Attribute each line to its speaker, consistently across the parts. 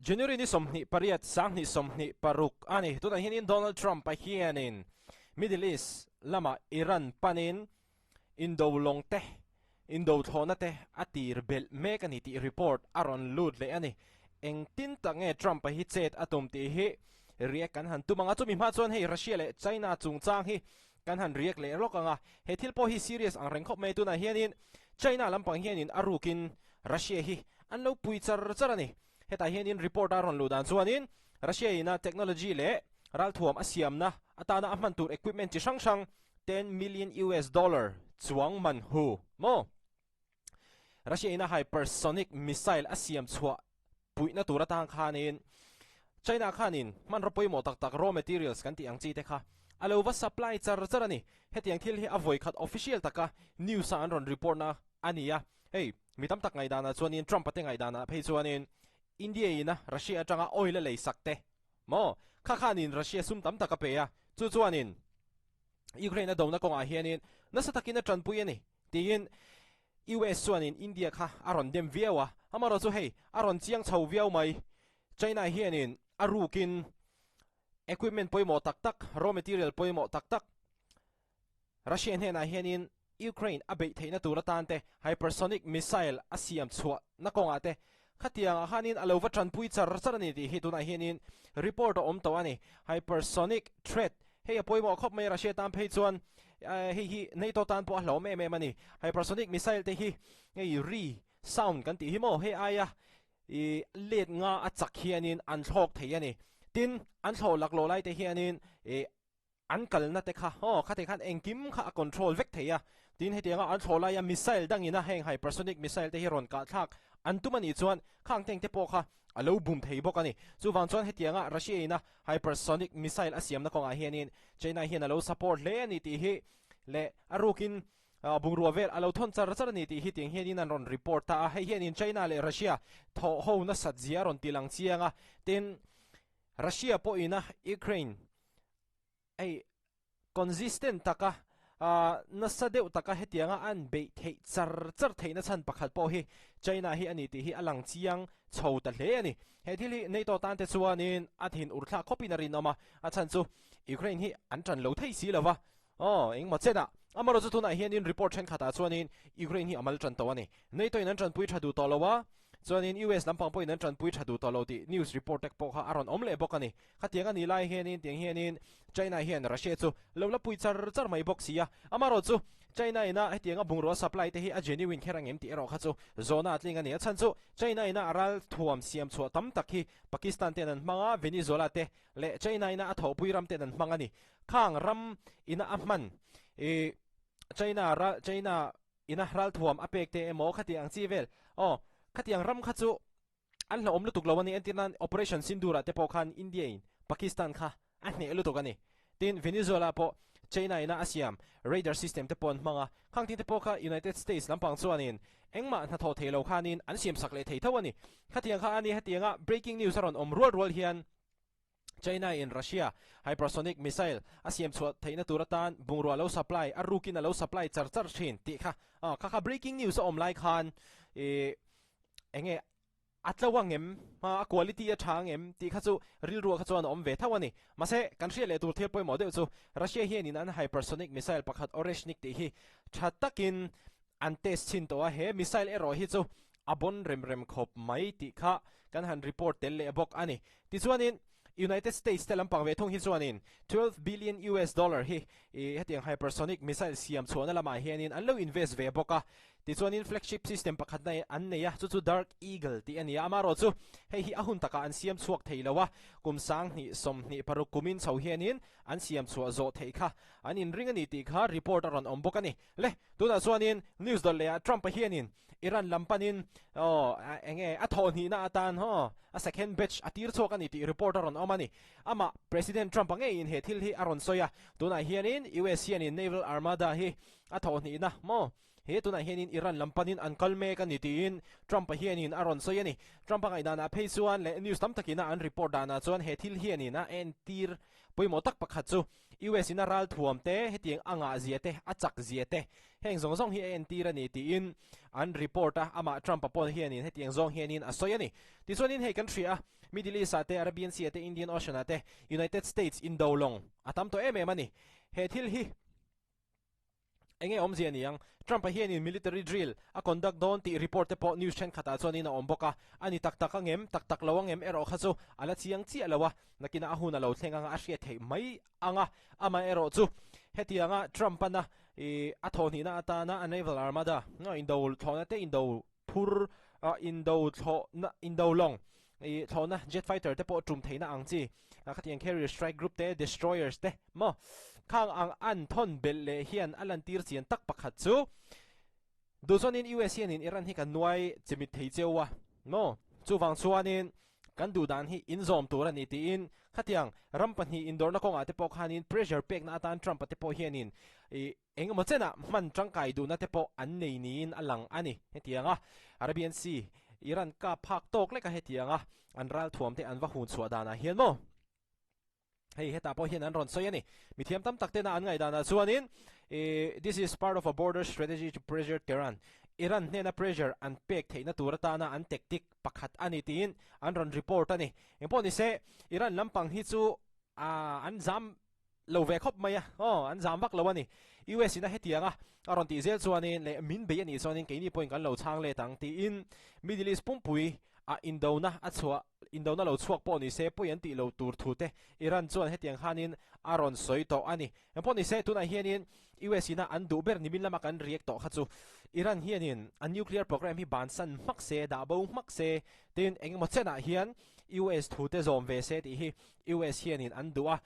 Speaker 1: January ni 28, 2026 a ni. Tunah hianin Donald Trump-a hianin Middle East lama Iran panin indo lawng te, indo thlawhna te a tir belh mek a ni tih report a rawn lut leh a ni. Engtin tak nge Trump-a hi chet a tum tih hi react kan han tum ang a. Chumi hma chuan hei Russia leh China chungchang hi kan han react leh rawk ang a. He thil pawh hi serious ang reng khawp mai. Tunah hianin China lampang hianin a rukin Russia hi an lo pui char char a ni. Hetah hianin report a rawn luh dan chuanin Russia ina technology leh ralthuam a siamna atana a hman tur equipment chi hrang hrang ten million US dollar chuang man hu maw? Russia ina hypersonic missile a siam chhuah puihna tur atang khanin China khanin hmanraw pawimawh tak tak raw materials kan tih ang chi te kha a lo va supply char char a ni. Hetiang thil hi a vawikhat official taka news a an rawn report na a ni a. Hei, mi tam tak ngaihdanah chuanin Trump-a te ngaihdanah phei chuanin India ina Russia atanga oil a lei sak te maw? Kha khanin Russia sum tam tak a pe a, chu chuanin Ukraine a dona kawngah hianin nasa takin a tanpui a ni tiin US chuanin India kha a rawn dem viau a, amaherawh chu hei a rawn chiang chho viau mai. China hianin a rukin equipment pawimawh tak tak, raw material pawimawh tak tak Russia hnenah hianin Ukraine a beih theihna tur atan te hypersonic missile a siam chhuah na kawngah te khatiangah khanin a lo va tanpui char char a ni tih hi tunah hianin report a awm tawh a ni. Hypersonic threat hei a pawimawh khawp mai Russia tan phei chuan hei hi NATO tan pawh a hlauhawm em em a ni. Hypersonic missile te hi hei ri, sound, kan tih hi maw hei aia i let nga a chak hianin an thlawk thei a ni. Tin, an thlawh laklawh lai te hianin i An kalna te kha aw khati khan engkim kha a control vek thei a, tin hetianga an thlawh laia missile dangin a heng hypersonic missile te hi rawn kah thlak an tum a nih chuan khang teng te pawh kha a lo bum thei bawk a ni. Chuvang chuan hetianga Russia in a hypersonic missile a siamna kawngah hianin China hian a lo support hle a ni tih hi leh a rukin bungrua vel a lo thawn char char a ni tih hi tiang hianin an rawn report ta a, hei hianin China leh Russia thawh ho nasat zia a rawn ti lang chiang a, tin Russia pawhin a Ukraine Hei consistent taka nasa deuh taka hetianga an beih theih char char theihna chhan pakhat pawh hi China hi a ni tih hi a lang chiang chho ta hle a ni. He thil hi NATO tan te chuanin a thin ur thlak khawpin a rinawm a, a chhan chu Ukraine hi an tan lo thei si lova, aw engmaw chenah. Amaherawhchu chu tunah hianin report thenkhatah chuanin Ukraine hi a mal tan tawh a ni. NATO in an tanpui tha duh tawh lo a, chuanin US lampang pawhin an tanpui tha duh tawh lo tih news report te pawh kha a rawn awm leh bawk a ni. Khatiang a nih lai hianin tiang hianin China hian Russia chu lo la pui char char mai bawk si a. Amaherawh chu China ina hetianga bungrua supply te hi a genuine kher ang em tih erawh kha chu zawhna a tling a ni. A chhan chu China ina a ral thuam siam chhuah tam tak hi Pakistan ten an hmang a, Venezuela te leh China ina a thawhpui ram ten an hmang a ni. Khang ram ina a hman i China ral China ina ral thuam a pek te emaw khatiang ang chi vel aw khatiang ram kha chu An hlauhawm lutuk lo a ni. Entir nan Operation Sindoor ah te pawh khan India in Pakistan kha a hneh lutuk a ni. Tin, Venezuela pawh China ina a siam radar system te pawh an hmang a. Khang tin te pawh kha United States lampang chuanin engmah hnathawh thei lo khanin an siam sak leh thei tho a ni. Khatiang kha a ni hetianga breaking news a rawn awm rual rual hian China in Russia hypersonic missile a siam chhuah theihna tur atan bungrua lo supply a rukin a lo supply char char thin tih kha kha kha breaking news a awm lai khan ih enge a tlo ang em a quality a tha ang em tih kha chu rilruah kha chuan a awm ve tho a ni. Mahse kan hriat leh tur thil pawimawh deuh chu Russia hianin an hypersonic missile pakhat Oreshnik tih hi tha takin an test chhin tawh a, he missile erawh hi chu a bon rem rem khawp mai tih kha kan han report tel leh bawk a ni. Tichuanin United States te lampang ve thung hi chuanin 12 billion US dollar hi hetiang hypersonic missile siam chhuahna lamah hianin an lo invest ve bawk a. Tichuanin flagship system pakhatna an nei a, chu chu Dark Eagle tih a ni a, amaherawh chu hei hi a hun takah an siam chhuak thei lo a, kum 2026 kumin chho hianin an siam chhuah zawh theih kha an inring a ni tih kha report a rawn awm bawk a ni. Le, tunah chuanin news dawlh lehah Trump-a hianin Iran lam panin aw enge a thawhhnihna atan haw a second batch a tir chhuak a ni tih report a rawn awm a ni. Amah President Trump-a ngeiin he thil hi a rawn sawi a, tunah hianin US hianin Naval Armada hi a thawhhnihna maw? He tunah hianin Iran lam panin an kal mek a ni tiin Trump-a hianin a rawn sawi a ni. Trump-a ngaihdanah phei chuan leh news tam takina an report danah chuan he thil hianin a entir pawimawh tak pakhat chu US in a ralthuam te, hetiang a ngah zia te, a chak zia te, heng zawng zawng hi a entir a ni tiin an report a, amah Trump-a pawh hianin hetiang zawng hianin a sawi a ni. Tichuanin hei kan hria a, Middle East-ah te, Arabian Sea-ah te, Indian Ocean-ah te, United States indo lawng a tam tawh em em a ni. He thil hi. Enge awmzia ni ang? Trump-a hianin military drill a conduct dawn tih report te pawh news thenkhatah chuanin a awm bawk a. A ni tak tak angem, tak tak lo angem erawh kha chu a la chiang chiah lo a, nakinah a hun a lo thleng anga a hriat theih mai ang a. Amaherawh chu hetianga Trump-ana ih a thawhhnihna atana a naval armada indo thlawhna te indo phur indo thlawhna indo lawng ih thlawhna jet fighter te pawh tum theihna ang chi khatiang carrier strike group te destroyers te maw khang ang an thawn belh leh hian a lantir chian tak pakhat chu duhchuanin US hianin Iran hi kan nuai chimit thei cheu a maw chuvang chuanin kan duh dan hi inzawm tur a ni tiin khatiang ram pahnih indawrna kawngah te pawh khanin pressure pekna atan Trump-a te pawh hianin ih Eng emaw chenah hman tangkai duhna te pawh an nei niin a lang a ni. Hetianga Arabian Sea, Iran kap phak tawk leka hetianga an ralthuam te an va hun chhuah danah hian maw? Hei hetah pawh hian an rawn sawi a ni. Mithiam tam tak tena an ngaihdanah chuanin This is part of a border strategy to pressure Tehran. Iran hnena pressure an pek theihna tur atana an tactic pakhat a ni tiin an rawn report a ni. Engpawh nise Iran lampang hi chu an zam Lo ve khawp mai a, aw, an zam vak lo a ni. US in a hetiang a, a rawn tih zel chuanin leh min bei a nih chuanin keini pawhin kan lo chhang let ang tiin Middle East pumpui ah indona a chhuah, indona lo chhuak pawh ni se pawi an tih lo tur thu te Iran chuan hetiang khanin a rawn sawi tawh a ni. Engpawh ni se tunah hianin US in a an duh ber nimin lama kan react tawh kha chu Iran hianin a nuclear program hi bansan hmak se, dah bo hmak se tin engemaw chenah hian US thu te zawm ve se tih hi US hianin an duh a,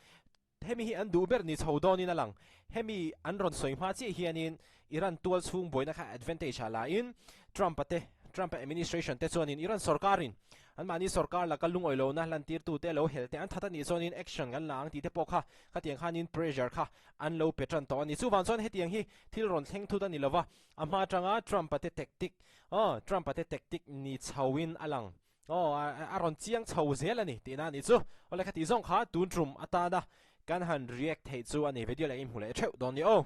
Speaker 1: hemi hi an duh ber ni chho dawnin a lang. Hemi an rawn sawi hma chiah hianin Iran tual chhung buaina kha advantage ah lain Trump-a te, Trump-a administration te chuanin Iran sorkarin anmahni sorkar laka lungawi lohna lantirtute lo hel te an that a nih chuanin action kan la ang tih te pawh kha khatiang khanin pressure kha an lo pe tan tawh a ni. Chuvang chuan hetiang hi thil rawn thleng thut a ni lova, a hma atanga Trump-a te tactic, aw, Trump-a te tactic ni chhoin a lang. Aw, a rawn chiang chho zel a ni tihna a nih chu. Awle khati zawng kha tun tum atana kan han react theih chu a ni. Video leh in hmu leh theuh dawn nia aw.